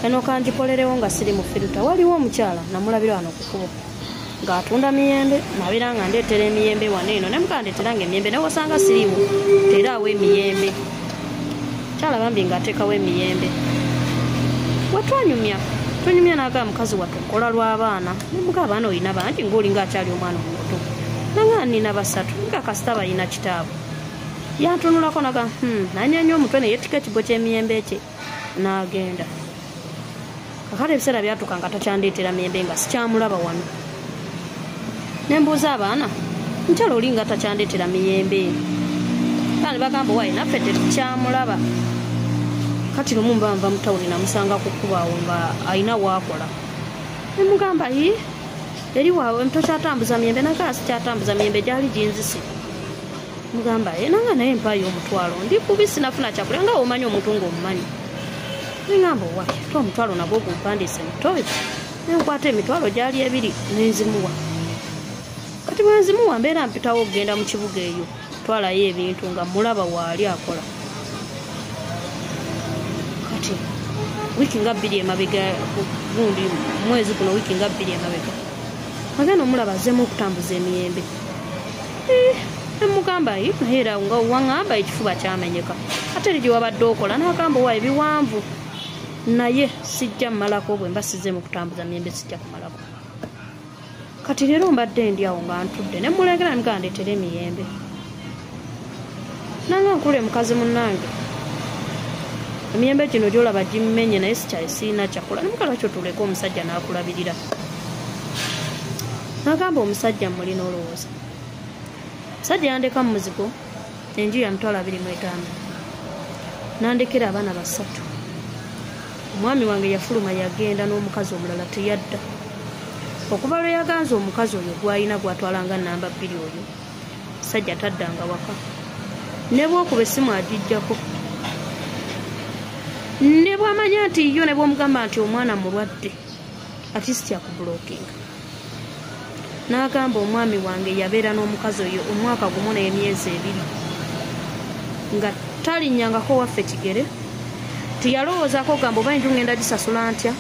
Eno kanjikolerewo nga siri mu firuta. Waliwo omukyala namulabira wano ku kkubo ng'atunda miyembe, nabeera nga ndeetera emiyembe wano eno, ne mugaa ndeeteranga emiyembe naye osanga siriiwo, teraawo emiyembe. Mukyala bambi ng'ateekawo emiyembe. Wetwanyumya tunyumya n'agamba mukazi wattu nkola lw'abaana. Ne mugaa abaana olina bangi ng'olinga akyali omwana omuto. Nanga nina basatu nga kasita balina kitaabwe. Yantunulako naga nanyanya omutwe ne yeetika ekigo ky'emiyembe kye n'agenda. Kakati ebiseera byatuuka nga takyandeetera miyembe nga sikyamulaba wano. Ne mbuuza abaana, mukyala oli nga takyandeetera miyembe. Kandi bagamba waayi naffe tetukyamulaba. Kati lumu mba nva mu tawuni namusanga ku kkubo awo nga alina w'akola. Ne mugamba yi eri waawe tokyatambuza miyembe, naga sikyatambuza miyembe gyali ginzise. Mugamba ye nanga naye mpaayo omutwalo ndi kubi sinafuna kyakulya nga omanyi omuntu ng'omumanyi. Nengamba owaki ate omutwalo nagwo gumpandiise mutoyi. Nenkwata emitwalo gyali ebiri nenzimuwa. Kati bwe nzimuwa mbeera mpitawo okugenda mu kibuga eyo twalayo ebintu nga mulaba waali akola. Kati wiiki nga bbiri emabega gundi mwezi guno wiiki nga bbiri emabega agenda omulaba azzeemu okutambuza emiyembe. Nemugamba naye era nga waŋŋamba ekifuba kyamenyeka ate eri gye wabadde okola n'agamba owa ebiwanvu naye sijja mmalako bwe mba sizzeemu kutambuza miyembe sijja kumalako. Kati leero mbadde ndi awo nga ntudde ne mulengera ne mugamba ndeetera emiyembe. Nanga nkule mukazi munnange emiyembe gino gy'olaba gimmenye naye sikyali sirina kyakola. Ne mugamba lwaki otuleka omusajja n'akulabirira. N'agamba omusajja mulina olowooza. Omusajja yandeka mu muzigo enju ya 25,000. Nandekera abaana basatu. Omwami wange yafuluma yagenda n'omukazi omulala teyadda. Okuva lwe yaganza omukazi oyo gw'alina gw'atwalanga namba 2 oyo, musajja taddanga waka. Ne bw'okuba essimu agiggyako. Ne bw'amanya nti yo ne bw'omugamba nti omwana mulwadde, at least akublockinga. N'agamba omwami wange yabeera n'omukazi oyo omwaka gumu n'emyezi ebiri nga talinnyangako waffe kigere. Teyalowoozaako gamba oba enju ngenda gisasula ntya,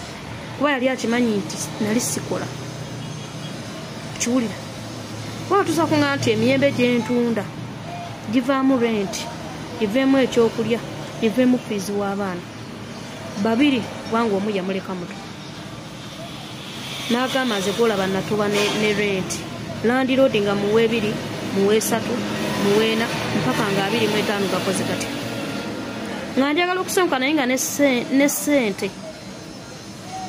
kuba yali akimanyi nti nali sikola. Kiwulira. Kuba tusa kuŋŋamba nti emiyembe gye ntunda givaamu renti, giveemu ekyokulya, giveemu fiizi w'abaana babiri kubanga omu yamuleka muto. N'agamba nze gw'olaba natoba ne renti landiroodi nga muwa 2 muwa 3 muwa 4 mpaka nga 25 gakoze kati. Nga njagala okusenguka naye nga ne ssente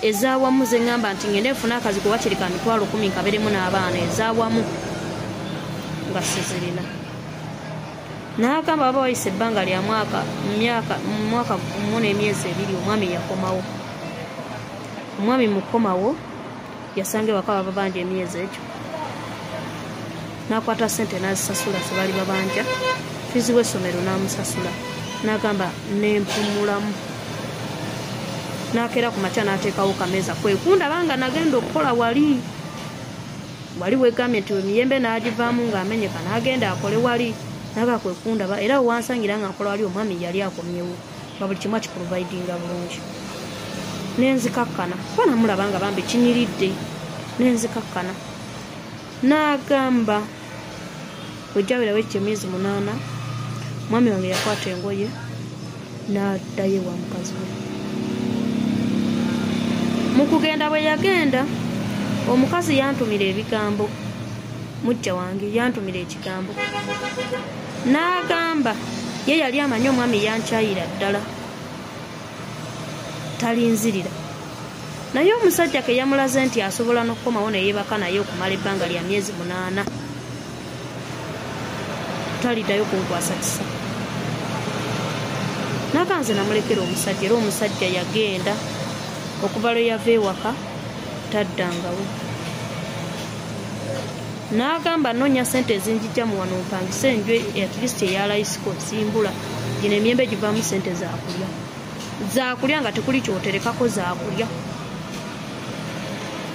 ez'awamu ze ŋŋamba nti ngende nfune akazigo wakiri ka 10,000 nkabeeremu n'abaana ez'awamu nga sizirina. N'agamba baba wayise ebbanga lya mwaka gumu n'emyezi ebiri omwami yakomawo. Omwami mukomawo yasanga ewaka baba babanja emyezi egyo. N'akwata ssente n'azisasula ze baali babanja, fiizi w'essomero n'amusasula. N'agamba nempumulamu. N'akeera ku makya n'ateekawo kameeza kwe kundaba nga nagenda okukola wali. Wali wegambye nti emiyembe n'agivaamu ng'amenyeka n'agenda akole wali. Naga kwe kundaba era wansangira nga nkola wali omwami yali akomyewo nga buli kimu akiprovidinga bulungi. Nenzikakkana kuba namulaba nga bambi kinyiridde. Nenzikakkana. N'agamba wejjawerawo ekyo emyezi 8 omwami wange yakwata engoye n'addayo ewa mukazi we. Mu kugenda bwe yagenda omukazi yantumira ebigambo, mujja wange yantumira ekigambo. N'agamba ye yali amanyi omwami yankyayira ddala talinzirira. Naye omusajja ke yamulaze nti asobola n'okukomawo ne yeebaka naye okumala ebbanga lya myezi 8 taliddayo kunkwasa kisa. N'aganze namulekera omusajja era omusajja yagenda okuva lwe yava ewaka taddangawo. N'agamba nnoonya ssente ezinjijja mu wano mpangise enju at least eya layisiko simbula. Gino emiyembe givaamu ssente zaakulya. Zaakulya nga tekuli ky'oterekako zaakulya.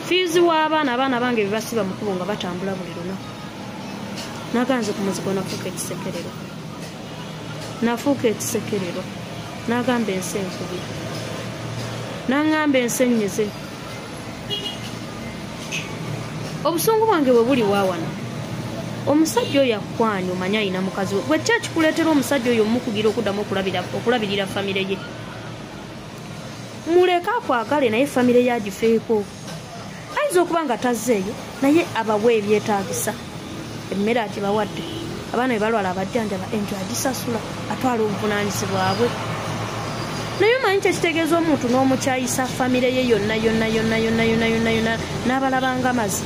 Fiizi w'abaana abaana bange be basiba mu kkubo nga batambula buli lunaku. N'aganze ku muzigo nafuuka ekisekererwa. Nafuuka ekisekererwa. N'agamba ensi enkubira. N'aŋŋamba ensenyeze. Obusungu bwange bwe buli waawano. Omusajja oyo akwanya omanyi alina mukazi we. Gwe ki ekikuleetera omusajja oyo omukugira okuddamu okulabirira famire ye? Muleke akwagale naye famire ye agifeeko. Ayinza okuba nga tazzeeyo naye abawe ebyetaagisa. Emmere agibawadde, abaana bwe balwala abajjanjaba, enju agisasula, atwala obuvunaanyizibwa bwe. Naye omanyi kyekitegeeza omuntu n'omukyayisa famire ye yonna yonna yonna yonna yonna yonna yonna n'abalabanga amazzi.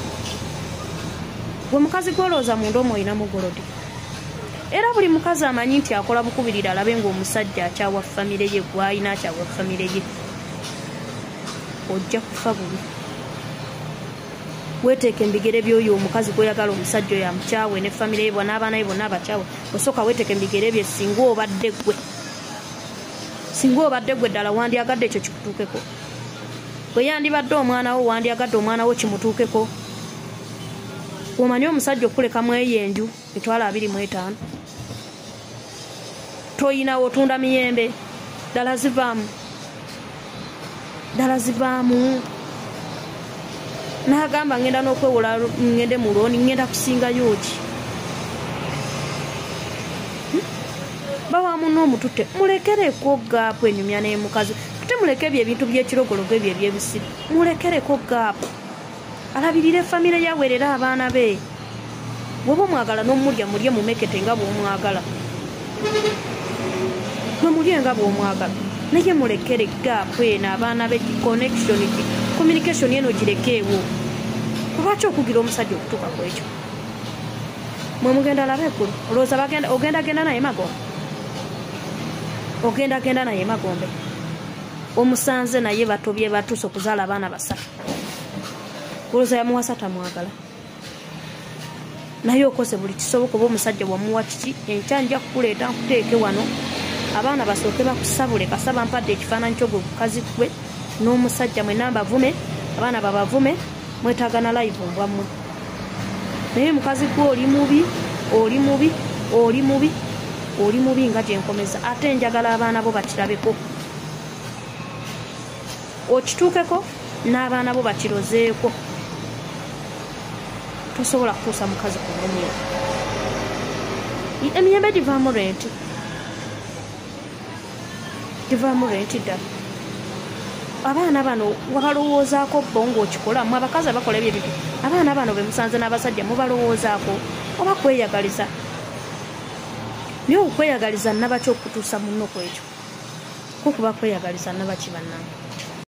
Gwe mukazi gw'olowooza munda omwo olinamu golodi. Era buli mukazi amanyi nti akola bukubirira alabe ng'omusajja akyawa famire ye, gw'alina akyawa famire ye. Ojja kufa bubi. Weeteeke embigere by'oyo omukazi gw'oyagala omusajja oyo amukyawe ne famire ye n'abaana be bonna abakyawe. Osooka weeteeke embigere bye singa obadde ggwe. Singa obadde ggwe ddala wandyagadde ekyo kikutuukeko. Bwe yandibadde omwana wo wandyagadde omwana wo kimutuukeko. Omanyi omusajja okulekamu eyo enju 25,000. Toyinawo otunda miyembe, ddala zivaamu. Ddala zivaamu. N'agamba ngenda n'okwewola ngende mu looni ngenda kusingayo ki? Bawa munno omututte mulekereko gaapu enyumya n'emukazi. Ate muleke ebyo ebintu by'ekirogologo ebyo eby'ebisiru. Mulekereko gaapu. Alabirire famire yawerera abaana be. Bw'oba omwagala n'omulya mulye mumekete nga bw'omwagala. Mwe mulye nga bw'omwagala. Naye mulekere gaapu eno abaana be connection communication eno girekeewo. Lwaki okugira omusajja okutuuka ku ekyo? Mwe mugenda laba eggulu. Olowooza bagenda ogenda naye magombe. Ogenda naye magombe. Omusanze naye batobye batuuse okuzaala abaana basatu. Olowooza yamuwasa tamwagala. Naye okoze buli kisoboka oba omusajja wamuwa kiki enkya nja kukuleeta nkuteeke wano abaana basooke bakusabule kasaba mpadde ekifaananyi ky'ogwo mukazi gwe n'omusajja mwenna mbavume abaana babavume mwetaaga na live mbwa mmwe. Naye mukazi gwe oli mubi, oli mubi, oli mubi, oli mubi nga gye nkomeza. Ate njagala abaana bo bakirabeko. Okituukeko n'abaana bo bakirozeeko. Tosobola kutuusa mukazi ku bulumi. Emiyembe givaamu renti. Givaamu renti ddala. Abaana bano wabalowoozaako bo ng'okikola mmwe abakazi abakola ebyo ebintu. Abaana bano be musanze n'abasajja mubalowoozaako oba kweyagaliza. Naye okweyagaliza nnabaki okutuusa munno ku ekyo? Ko kuba kweyagaliza nnabaki bannange?